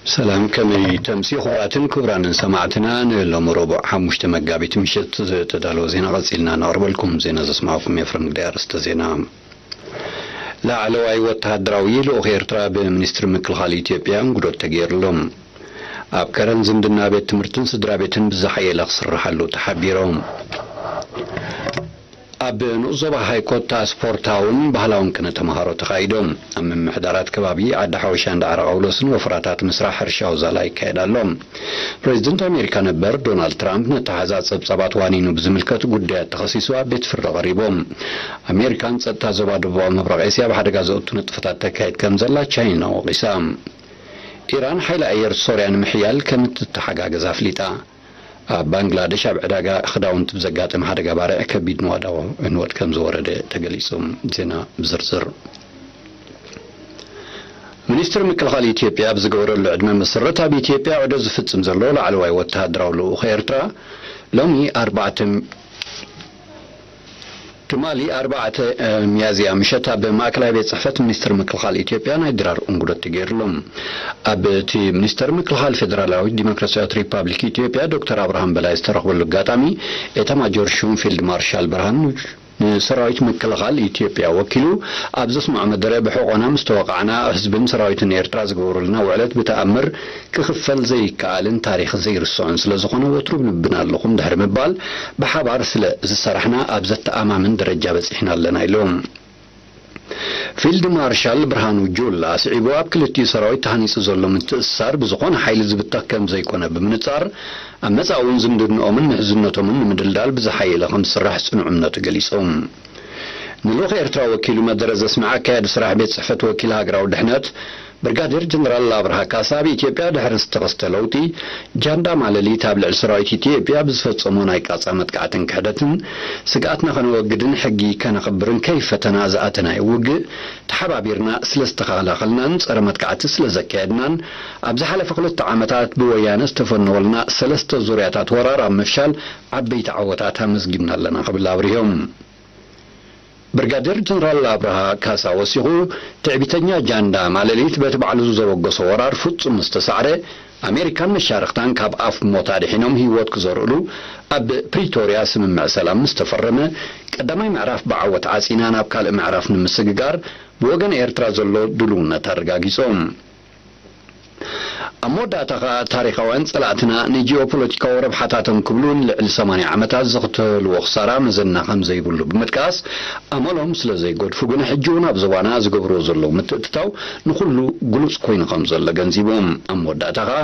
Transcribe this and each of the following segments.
ሰላም፣ ከመይ ተምሲ ክቡራትን ክቡራንን ሰማዕትና፣ ንሎሚ ረቡዕ ሓሙሽተ መጋቢት ምሸት ዝተዳለወ ዜና ቀጺልና ነቕርበልኩም። ዜና ዘስማዕኩም ኤፍረም ግዳይ። ኣርእስተ ዜና። ላዕለዋይ ወተሃደራዊ ልኡኽ ኤርትራ ብሚኒስትሪ ምክልኻል ኢትዮጵያ እንግዶት ተገይርሎም። ኣብ ከረን ዝምድና ቤት ትምህርትን ስድራ ቤትን ብዝሓየለ ክስርሓሉ ተሓቢሮም። ኣብ ንኡስ ዞባ ሃይኮታ ስፖርታውን ባህላውን ቅነ ተምሃሮ ተኻይዶም። ኣብ ምምሕዳራት ከባቢ ዓዲ ሓወሻን ዳዕሮ ቃውሎስን ወፍራታት ምስራሕ ሕርሻዊ ዛላ ይካየድ ኣሎ። ፕሬዚደንት ኣሜሪካ ነበር ዶናልድ ትራምፕ ነተሓዛ ጸብጻባት ዋኒኑ ብዝምልከት ጉዳያት ተኸሲሱ ኣብ ቤት ፍርዲ ቀሪቦም። ኣሜሪካን ጸጥታ ዞባ ደቡባዊ ምብራቕ ኤስያ ኣብ ሓደጋ ዘእቱ ንጥፈታት ተካይድ ከም ዘላ ቻይና ወቒሳ። ኢራን ሓይሊ ኣየር ሶርያ ንምሕያል ከም እትተሓጋገዝ ኣፍሊጣ። ኣብ ባንግላደሽ ኣብ ዕዳጋ ክዳውንቲ ብዘጋጠመ ሓደጋ ባርዕ ከቢድ ንዋዳዊ ዕንወት ከም ዝወረደ ተገሊጹ። ዜና ብዝርዝር። ሚኒስትሪ ምክልኻል ኢትዮጵያ ኣብ ዝገበረሉ ዕድመ መሰረት ኣብ ኢትዮጵያ ዕዶ ዝፍጽም ዘሎ ላዕለዋይ ወተሃደራዊ ልኡኽ ኤርትራ ሎሚ ኣርባዕተ ትማሊ ኣርባዕተ ሚያዝያ ምሸት ኣብ ማእከላይ ቤት ጽሕፈት ሚኒስትሪ ምክልኻል ኢትዮጵያ ናይ ድራር እንግዶት ተገይሩሎም። ኣብ እቲ ሚኒስትሪ ምክልኻል ፌደራላዊት ዲሞክራሲያዊት ሪፓብሊክ ኢትዮጵያ ዶክተር ኣብርሃም በላይ ዝተረኽበሉ ኣጋጣሚ፣ ኤታማጆር ሹም ፊልድ ማርሻል ብርሃኑ ንሰራዊት ምክልኻል ኢትዮጵያ ወኪሉ ኣብ ዘስምዖ መደረ፣ ብሕቖና ምስ ተወቃዕና ህዝብን ሰራዊትን ኤርትራ ዝገበሩልና ውዕለት ብተኣምር ክኽፈል ዘይከኣልን ታሪኽ ዘይርስዖን ስለ ዝኾነ ወትሩ ብልብና ኣለኹም ድሕሪ ምባል፣ ብሓባር ስለ ዝሰራሕና ኣብ ዘተኣማምን ደረጃ በጺሕና ኣለና ኢሎም። ፊልድ ማርሻል ብርሃኑ ጁላ ስዒቡ ኣብ ክልቲኡ ሰራዊት ተሃኒጹ ዘሎ ምትእስሳር ብዝኾነ ሓይሊ ዝብተኽ ከም ዘይኮነ ብምንጻር፣ ኣብ መጻኢ እውን ዝምድንኦምን ምሕዝነቶምን ንምድልዳል ብዝሓየለ ከም ዝስራሕ ጽኑዕ እምነቱ ገሊጾም። ንልኡኽ ኤርትራ ወኪሉ መደረ ዘስምዐ ኣካያዲ ስራሕ ቤት ጽሕፈት ወኪል ሃገራዊ ድሕነት ብርጋዴር ጀነራል ኣብርሃ ካሳ፣ ኣብ ኢትዮጵያ ድሕሪ ዝተኸስተ ለውጢ ጃንዳ ማለሊት ኣብ ልዕሊ ሰራዊት ኢትዮጵያ ብዝፈጸሞ ናይ ቃጻ መጥቃዕትን ክሕደትን ስግኣትና ከነወግድን ሕጊ ከነኽብርን ከይፈተና ዝኣተናዮ ውግእ ተሓባቢርና ስለ ዝተኸላኸልናን ጸረ መጥቃዕቲ ስለ ዘካየድናን ኣብ ዝሓለፈ ክልተ ዓመታት ብወያነ ዝተፈነወልና ሰለስተ ዙርያታት ወራር ኣብ ምፍሻል ዓበይቲ ዓወታት ኣመዝጊብና ኣለና ክብል ኣብሪሆም። ብርጋዴር ጀነራል ኣብርሃ ካሳ ወሲኹ፣ ትዕቢተኛ ጃንዳ ማለሊት በቲ ባዕሉ ዘበገሶ ወራር ፍጹም ምስ ተሳዕረ፣ ኣሜሪካን መሻርኽታን ካብ ኣፍ ሞት ኣድሒኖም ህይወት ክዘርእሉ ኣብ ፕሪቶርያ ስምምዕ ሰላም ምስ ተፈረመ፣ ቀዳማይ ምዕራፍ ብዓወት ዓጺና ናብ ካልእ ምዕራፍ ንምስግጋር ብወገን ኤርትራ ዘሎ ድልውነት ኣረጋጊጾም። ኣብ መወዳእታ ኸኣ፣ ታሪኻውያን ጸላእትና ንጂኦፖለቲካዊ ረብሓታቶም ክብሉ ንልዕሊ ሰማንያ ዓመታት ዘኽተልዎ ክሳራ መዘና ከም ዘይብሉ ብምጥቃስ፣ ኣመሎም ስለ ዘይገድፉ ግን ሕጂ እውን ኣብ ዞባና ዝገብርዎ ዘለዉ ምትእትታው ንኹሉ ግሉጽ ኮይኑ ከም ዘሎ ገንዚቦም። ኣብ መወዳእታ ኸኣ፣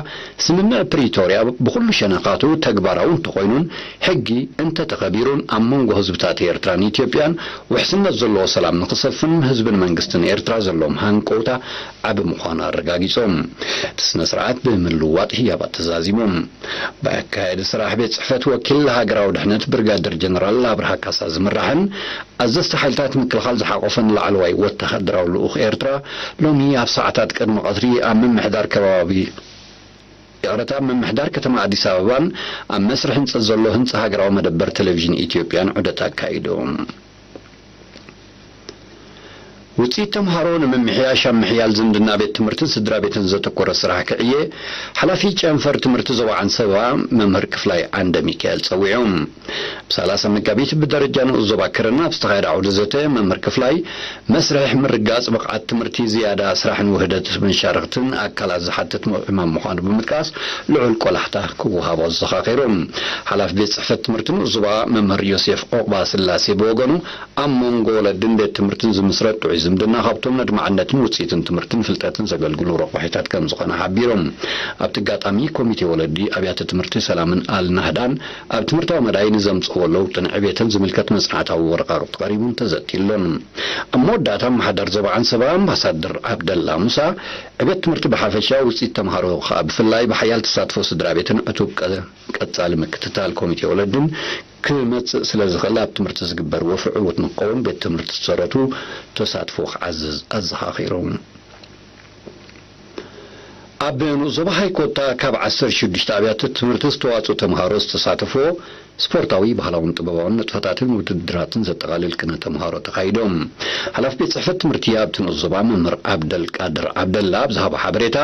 ስምምዕ ፕሪቶርያ ብኹሉ ሸነኻቱ ተግባራዊ እንተኾይኑን ሕጊ እንተተኸቢሩን ኣብ መንጎ ህዝብታት ኤርትራን ኢትዮጵያን ውሕስነት ዘለዎ ሰላም ንኽሰፍን ህዝብን መንግስትን ኤርትራ ዘለዎም ሃንቀውታ ዓቢ ምዃኑ ኣረጋጊጾም። እቲ ስነ ስርዓት ብምልውዋጥ ህያባት ተዛዚሞም። ብኣካየዲ ስራሕ ቤት ጽሕፈት ወኪል ሃገራዊ ድሕነት ብርጋደር ጀነራል ኣብርሃ ካሳ ዝምራሕን ኣዘዝቲ ሓይልታት ምክልኻል ዝሓቆፈን ላዕለዋይ ወተሃደራዊ ልኡኽ ኤርትራ ሎሚ ኣብ ሰዓታት ቅድሚ ቀትሪ ኣብ ምምሕዳር ከባቢ ይቕረታ፣ ኣብ ምምሕዳር ከተማ ኣዲስ ኣበባን ኣብ መስርሕ ህንጸት ዘሎ ህንጻ ሃገራዊ መደበር ቴሌቪዥን ኢትዮጵያን ዑደት ኣካይዶም። ውጽኢት ተምሃሮ ንምምሕያሽ ኣብ ምሕያል ዝምድና ቤት ትምህርትን ስድራ ቤትን ዘተኮረ ስራሕ ክዕየ ሓላፊ ጨንፈር ትምህርቲ ዞባ ዓንሰባ መምህር ክፍላይ ዓንደ ሚካኤል ጸዊዖም። ብሰላሳ መጋቢት ብደረጃ ንኡስ ዞባ ከረን ኣብ ዝተኻየደ ዓውደ ዘተ መምህር ክፍላይ መስርሕ ምርጋጽ ብቕዓት ትምህርቲ ዝያዳ ስራሕን ውህደት መሻርኽትን ኣካላት ዝሓትት ዕማም ምዃኑ ብምጥቃስ ልዑል ቆላሕታ ክወሃቦ ኣዘኻኺሩ። ሓላፊ ቤት ጽሕፈት ትምህርቲ ንኡስ ዞባ መምህር ዮሴፍ ዑቕባ ስላሴ ብወገኑ ኣብ መንጎ ወለድን ቤት ትምህርትን ዝምስረት ጥዑይ ዝምድና ካብቶም ነድማዕነትን ውጽኢትን ትምህርትን ፍልጠትን ዘገልግሉ ረቋሒታት ከም ዝኾነ ሓቢሮም። ኣብቲ ኣጋጣሚ ኮሚቴ ወለዲ ኣብያተ ትምህርቲ ሰላምን ኣልናህዳን ኣብ ትምህርታዊ መዳይ ንዘምጽእዎ ለውጥን ዕቤትን ዝምልከት መጽናዕታዊ ወረቓቕቲ ቀሪቡን ተዘትዩሎን። ኣብ መወዳእታ ኣመሓዳር ዞባ ዓንሰባ ኣምባሳደር ዓብደላ ሙሳ ዕቤት ትምህርቲ ብሓፈሻ ውጽኢት ተምሃሮ ከኣ ብፍላይ ብሓያል ተሳትፎ ስድራ ቤትን ዕቱብ ቀ- ቀጻሊ ምክትታል ኮሚቴ ወለድን ክመጽእ ስለ ዝኽእል ኣብ ትምህርቲ ዝግበር ወፍሪ ዕዉት ንክኸውን ቤት ትምህርቲ ዝሰረቱ ተሳትፎ ክዓዝዝ ኣዘኻኺሮም። ኣብ ንኡስ ዞባ ሃይኮታ ካብ ዓሰርተ ሽዱሽተ ኣብያተ ትምህርቲ ዝተዋጽኡ ተምሃሮ ዝተሳተፎ ስፖርታዊ፣ ባህላውን ጥበባውን ንጥፈታትን ውድድራትን ዘጠቓልል ቅነ ተምሃሮ ተኻይዶም። ሓላፊ ቤት ጽሕፈት ትምህርቲ ኣብቲ ንኡስ ዞባ መምህር ዓብደል ቃድር ዓብደላ ኣብ ዝሃቦ ሓበሬታ፣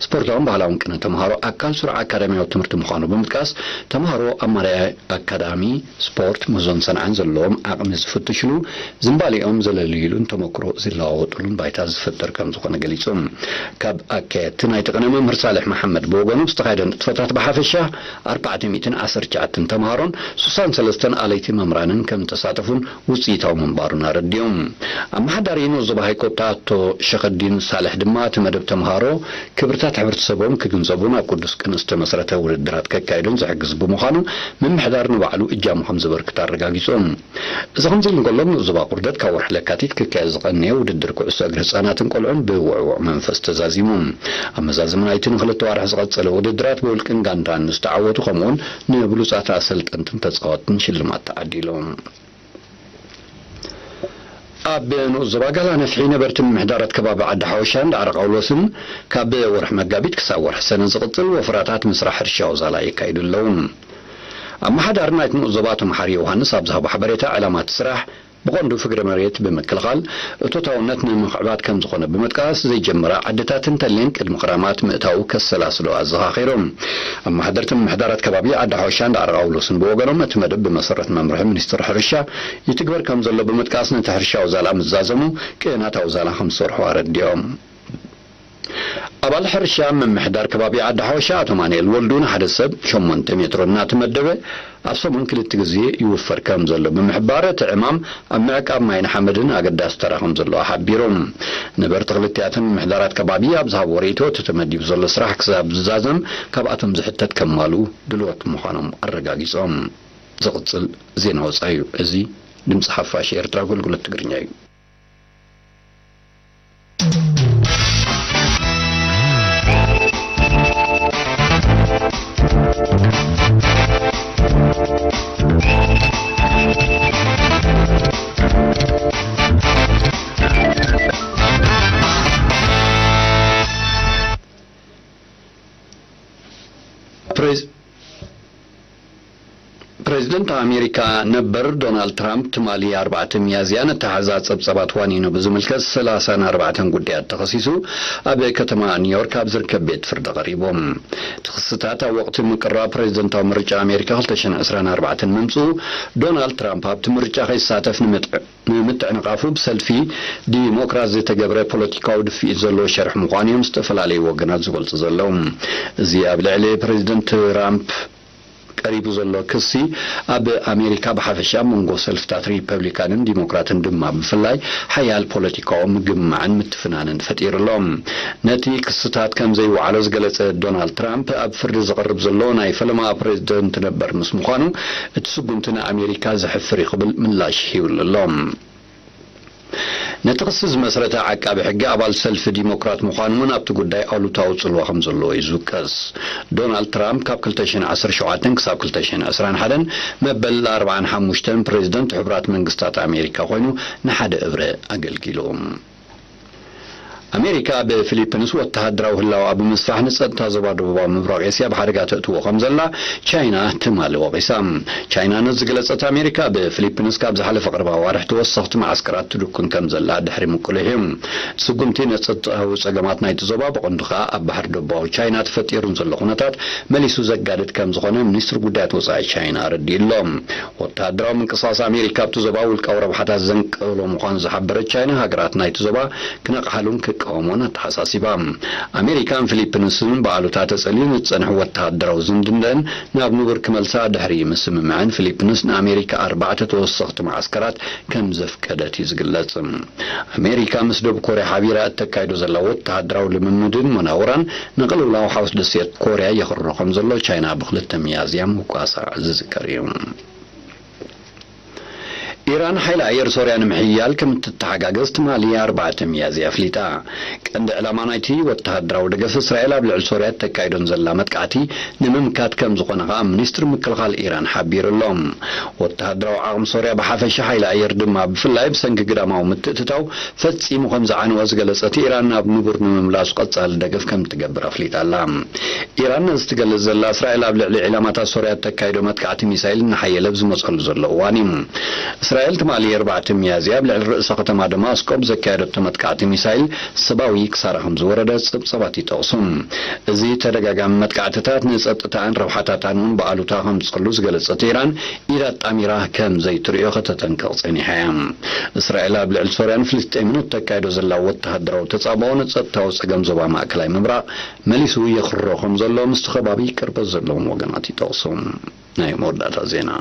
ስፖርታውን ባህላውን ቅነ ተምሃሮ ኣካል ስሩዕ ኣካዳሚያዊ ትምህርቲ ምዃኑ ብምጥቃስ፣ ተምሃሮ ኣብ ማርያ ኣካዳሚ ስፖርት፣ መዞን ሰንዓን ዘለዎም ዓቕሚ ዝፍትሽሉ፣ ዝንባሌኦም ዘለልይሉን ተመክሮ ዝለዋወጥሉን ባይታ ዝፈጥር ከም ዝኾነ ገሊጹ። ካብ ኣካየድቲ ናይቲ ቅነ መምህር ሳልሕ መሓመድ ብወገኑ፣ ዝተኻየደ ንጥፈታት ብሓፈሻ ኣርባዕተ ሚእትን ዓሰርተ ትሽዓተን ተምሃሮን ሱሳን ሰለስተን ኣለይቲ መምህራንን ከም ዝተሳተፉን ውጽኢታዊ ምንባሩን ኣረዲኦም። ኣመሓዳሪ ንኡስ ዞባ ሃይኮታ ኣቶ ሸኸዲን ሳልሕ ድማ፣ እቲ መደብ ተምሃሮ ክብርታት ሕብረተሰቦም ክግንዘቡን ኣብ ቅዱስ ቅነ ዝተመስረተ ውድድራት ከካይዱን ዝሕግዝ ብምዃኑ፣ ምምሕዳር ንባዕሉ እጃሙ ከም ዘበርክት ኣረጋጊጾም። እዚ ከምዚ ኢሉ እንከሎ፣ ንኡስ ዞባ ቁርደት ካብ ወርሒ ለካቲት ክካየድ ዝቐነየ ውድድር ኩዕሶ እግሪ ህጻናትን ቆልዑን ብውዕዉዕ መንፈስ ተዛዚሙ። ኣብ መዛዘሚ ናይቲ ንክልተ ዋርሕ ዝቐጸለ ውድድራት ብውልቅን ጋንታን ንዝተዓወቱ፣ ከምኡውን ንብሉጻት ኣሰልጠንትን ተጻወትትን ሽልማት ተዓዲሎም። ኣብ ንኡስ ዞባ ጋላ ነፍሒ ነበርቲ ምምሕዳራት ከባቢ ዓዲ ሓወሻን ዳዕሮ ቃውሎስን ካብ ወርሒ መጋቢት ክሳብ ወርሒ ሰነ ዝቕጽል ወፍራታት ምስራሕ ሕርሻ ኣውዛላ የካይዱ ኣለዉ። ኣመሓዳሪ ናይቲ ንኡስ ዞባ ኣቶ መሓሪ ዮሃንስ ኣብ ዝሃቦ ሓበሬታ፣ ዕላማ እቲ ስራሕ ብቐንዱ ፍግረ መሬት ብምክልኻል እቶታውነት ንምኽዕባት ከም ዝኾነ ብምጥቃስ፣ ዘይጀመራ ዓድታት እንተልየን ቅድሚ ክራማት ምእታው ከሰላስሎ ኣዘኻኺሮም። ኣመሓደርቲ ምምሕዳራት ከባቢ ዓዲ ሓወሻን ዳዕሮ ቃውሎስን ብወገኖም፣ እቲ መደብ ብመሰረት መምርሒ ሚኒስትሪ ሕርሻ ይትግበር ከም ዘሎ ብምጥቃስ፣ ነቲ ሕርሻ ኣውዛላ ምስ ዛዘሙ፣ ቅናት ኣውዛላ ከም ዝሰርሑ ኣረዲኦም። ኣባል ሕርሻ ምምሕዳር ከባቢ ዓዲ ሓወሻ ኣቶ ማንኤል ወልዱ፣ ንሓደ ሰብ ሸሞንተ ሜትሮ እናተመደበ ኣብ ሰሙን ክልተ ግዜ ይውፈር ከም ዘሎ ብምሕባር፣ እቲ ዕማም ኣብ ምዕቃብ ማይን ሓመድን ኣገዳሲ ተራ ከም ዘለዎ ሓቢሮም። ነበርቲ ክልቲኣተን ምምሕዳራት ከባቢ ኣብ ዝሃብዎ ርእይቶ፣ እቲ ተመዲቡ ዘሎ ስራሕ ክሳብ ዝዛዘም ካብኣቶም ዝሕተት ከማልኡ ድልዎት ምዃኖም ኣረጋጊጾም። ዝቕጽል ዜና ወጻኢ እዩ። እዚ ድምጺ ሓፋሽ ኤርትራ ኣገልግሎት ትግርኛ እዩ። ፕሬዝ-፣ ፕሬዚደንት ኣሜሪካ ነበር ዶናልድ ትራምፕ ትማሊ ኣርባዕተ ሚያዝያ ነተሓዛ ጸብጻባት ዋኒኑ ብዝምልከት ሰላሳን ኣርባዕተን ጉዳያት ተኸሲሱ ኣብ ከተማ ኒውዮርክ ኣብ ዝርከብ ቤት ፍርዲ ቀሪቡ። እቲ ክስታት ኣብ ወቕቲ ምቅራብ ፕሬዚደንታዊ ምርጫ ኣሜሪካ ክልተ ሽሕን ዕስራን ኣርባዕተን ምምጽኡ፣ ዶናልድ ትራምፕ ኣብቲ ምርጫ ከይሳተፍ ንምትዕ-፣ ንምትዕንቓፉ ብሰልፊ ዲሞክራት ዝተገብረ ፖለቲካዊ ድፍኢት ዘለዎ ሸርሒ ምዃኑ እዮም ዝተፈላለዩ ወገናት ዝገልጹ ዘለዉ። እዚ ኣብ ልዕሊ ፕሬዚደንት ትራምፕ ቀሪቡ ዘሎ ክሲ ኣብ ኣሜሪካ ብሓፈሻ ኣብ መንጎ ሰልፍታት ሪፐብሊካንን ዲሞክራትን ድማ ብፍላይ ሓያል ፖለቲካዊ ምግምማዕን ምትፍናንን ፈጢሩ ኣሎ። ነቲ ክስታት ከም ዘይወዓሎ ዝገለጸ ዶናልድ ትራምፕ፣ ኣብ ፍርዲ ዝቐርብ ዘሎ ናይ ፈለማ ፕሬዚደንት ነበር ምስ ምዃኑ፣ እቲ ስጉምቲ ንኣሜሪካ ዘሕፍር እዩ ክብል ምላሽ ሂብሉ ኣሎ። ነቲ ክሲ ዝመስረተ ዓቃቢ ሕጊ ኣባል ሰልፊ ዲሞክራት ምዃኑ እውን ኣብቲ ጉዳይ ኣሉታዊ ጽልዋ ከም ዘለዎ እዩ ዝውቀስ። ዶናልድ ትራምፕ ካብ ክልተ ሽሕን ዓሰርተ ሸውዓተን ክሳብ ክልተ ሽሕን ዕስራን ሓደን መበል ኣርባዓን ሓሙሽተን ፕሬዚደንት ሕቡራት መንግስታት ኣሜሪካ ኮይኑ ንሓደ እብረ ኣገልጊሉ። ኣሜሪካ ኣብ ፊሊፒንስ ወተሃደራዊ ህላወኣ ብምስፋሕ ንጸጥታ ዞባ ደቡባዊ ምብራቕ ኤስያ ኣብ ሓደጋ ተእትዎ ከም ዘላ ቻይና ትማሊ ወቒሳ። ቻይና ነዚ ዝገለጸት፣ ኣሜሪካ ኣብ ፊሊፒንስ ካብ ዝሓለፈ ቀረባ ኣዋርሕ ተወሰኽቲ መዓስከራት ትድኩን ከም ዘላ ድሕሪ ምቁልሕ እዩ። ስጉምቲ ነጸጥታዊ ጸገማት ናይቲ ዞባ፣ ብቐንዱ ከኣ ኣብ ባሕሪ ደቡባዊ ቻይና ተፈጢሩ ንዘሎ ኩነታት መሊሱ ዘጋድድ ከም ዝኾነ ሚኒስትሪ ጉዳያት ወጻኢ ቻይና ኣረዲኡ ኣሎ። ወተሃደራዊ ምንቅስቓስ ኣሜሪካ ኣብቲ ዞባ ውልቃዊ ረብሓታት ዘንቀሎ ምዃኑ ዝሓበረት ቻይና፣ ሃገራት ናይቲ ዞባ ክነቕሓሉን ክቃወሞን ኣተሓሳሲባ። ኣሜሪካን ፊሊፒንስን ብኣሉታ ተጸልዩ ንዝጸንሐ ወተሃደራዊ ዝምድንደን ናብ ንቡር ክመልሳ ድሕሪ ምስምምዐን፣ ፊሊፒንስ ንኣሜሪካ ኣርባዕተ ተወሰኽቲ መዓስከራት ከም ዘፍቀደት እዩ ዝግለጽ። ኣሜሪካ ምስ ደቡብ ኮርያ ሓቢራ እተካይዶ ዘላ ወተሃደራዊ ልምምድን መናውራን ንቅልውላው ሓውስ ደሴት ኮርያ የኽርሮ ከም ዘሎ ቻይና ብክልተ ሚያዝያ ምውቃሳ ዝዝከር እዩ። ኢራን ሓይሊ ኣየር ሶርያ ንምሕያል ከም እትተሓጋገዝ ትማሊ ኣርባዕተ ሚያዝያ ኣፍሊጣ። ቀንዲ ዕላማ ናይቲ ወተሃደራዊ ደገፍ እስራኤል ኣብ ልዕሊ ሶርያ እተካይዶን ዘላ መጥቃዕቲ ንምምካት ከም ዝኾነ ከኣ ሚኒስትሪ ምክልኻል ኢራን ሓቢሩ ኣሎ። ወተሃደራዊ ዓቕሚ ሶርያ ብሓፈሻ ሓይሊ ኣየር ድማ ብፍላይ ብሰንኪ ግዳማዊ ምትእትታው ፈጺሙ ከም ዝዓነወ ዝገለጸት ኢራን ናብ ንቡር ንምምላሱ ቀጻሊ ደገፍ ከም ትገብር ኣፍሊጣ ኣላ። ኢራን ነዚ ትገልጽ ዘላ እስራኤል ኣብ ልዕሊ ዒላማታት ሶርያ እተካይዶ መጥቃዕቲ ሚሳይል እናሓየለ ኣብ ዝመጸሉ ዘሎ እዋን እዩ። እስራኤል ትማሊ ኣርባዕተ ሚያዝያ ኣብ ልዕሊ ርእሰ ከተማ ደማስቆ ብዘካየደቶ መጥቃዕቲ ሚሳይል ሰብኣዊ ክሳራ ከም ዝወረደ ጸብጻባት ይጠቕሱ። እዚ ተደጋጋሚ መጥቃዕትታት ንጸጥታን ረብሓታታን እውን ብኣሉታ ከም ዝጸሉ ዝገለጸት ኢራን ኢድ ኣጣሚራ ከም ዘይትርእዮ ከተጠንቅቕ ጸኒሓ እያ። እስራኤል ኣብ ልዕሊ ሶርያን ፍልስጤምን እተካይዶ ዘላ ወተሃደራዊ ተጻብኦ ንጸጥታዊ ጸገም ዞባ ማእከላይ ምብራቕ መሊሱ የኽርሮ ከም ዘሎ ምስቲ ከባቢ ቅርበት ዘለዎም ወገናት ይጠቕሱ። ናይ መወዳእታ ዜና።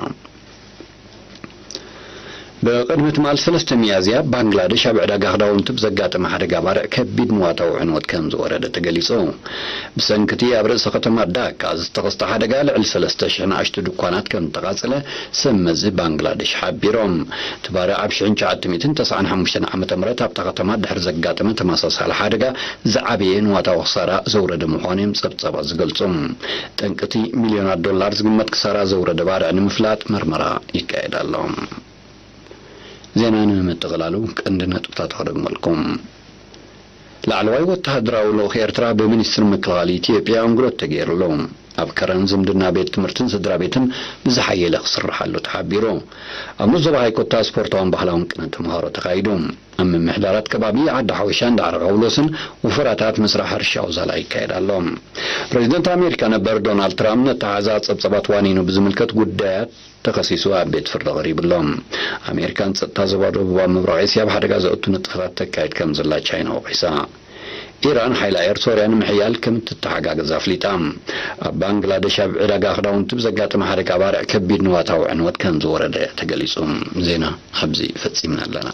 ብቕድሚ ትማል ሰለስተ ሚያዝያ ባንግላደሽ ኣብ ዕዳጋ ክዳውንቲ ብዘጋጠመ ሓደጋ ባርዕ ከቢድ ንዋታዊ ዕንወት ከም ዝወረደ ተገሊጹ። ብሰንኪ እቲ ኣብ ርእሰ ከተማ ዳካ ዝተኸስተ ሓደጋ ልዕሊ ሰለስተ ሽሕ ንኣሽቱ ድኳናት ከም ዝተቓጸለ ሰብ መዚ ባንግላደሽ ሓቢሮም። እቲ ባርዕ ኣብ ሽሕን ትሽዓተ ሚእትን ተስዓን ሓሙሽተን ዓመተ ምህረት ኣብታ ከተማ ድሕሪ ዘጋጠመ ተመሳሳሊ ሓደጋ ዝዓበየ ንዋታዊ ክሳራ ዘውረደ ምዃኑ እዮም ጸብጻባት ዝገልጹ። ጠንቂ እቲ ሚልዮናት ዶላር ዝግመት ክሳራ ዘውረደ ባርዕ ንምፍላጥ መርመራ ይካየድ ኣሎ። ዜና ንምጥቕላሉ ቀንዲ ነጥብታት ክደግመልኩም። ላዕለዋይ ወተሃደራዊ ልኡኽ ኤርትራ ብሚኒስትሪ ምክልኻል ኢትዮጵያ እንግዶት ተገይሩሉ። ኣብ ከረን ዝምድና ቤት ትምህርትን ስድራ ቤትን ብዝሓየለ ክስርሓሉ ተሓቢሩ። ኣብ መዞባ ሃይኮታ ስፖርታውን ባህላውን ቅነ ተምሃሮ ተኻይዱ። ኣብ ምምሕዳራት ከባቢ ዓዲ ሓወሻን ዳዕሮ ቃውሎስን ውፈራታት ምስራሕ ሕርሻ ኣውዛላ ይካየድ ኣሎ። ፕሬዚደንት ኣሜሪካ ነበር ዶናልድ ትራምፕ ነተሓዛ ጸብጻባት ዋኒኑ ብዝምልከት ጉዳያት ተኸሲሱ ኣብ ቤት ፍርዲ ቀሪቡ ኣሎ። ኣሜሪካ ንጸጥታ ዞባ ደቡባዊ ምብራቕ ኤስያ ኣብ ሓደጋ ዘእቱ ንጥፈታት ተካይድ ከም ዘላ ቻይና ወቒሳ። ኢራን ሓይሊ ኣየር ሶርያ ንምሕያል ከም እትተሓጋገዝ ኣፍሊጣ። ኣብ ባንግላደሽ ኣብ ዕዳጋ ክዳውንቲ ብዘጋጠመ ሓደጋ ባርዕ ከቢድ ንዋታዊ ዕንወት ከም ዝወረደ ተገሊጹ። ዜና ኣብዚ ፈጺምና ኣለና።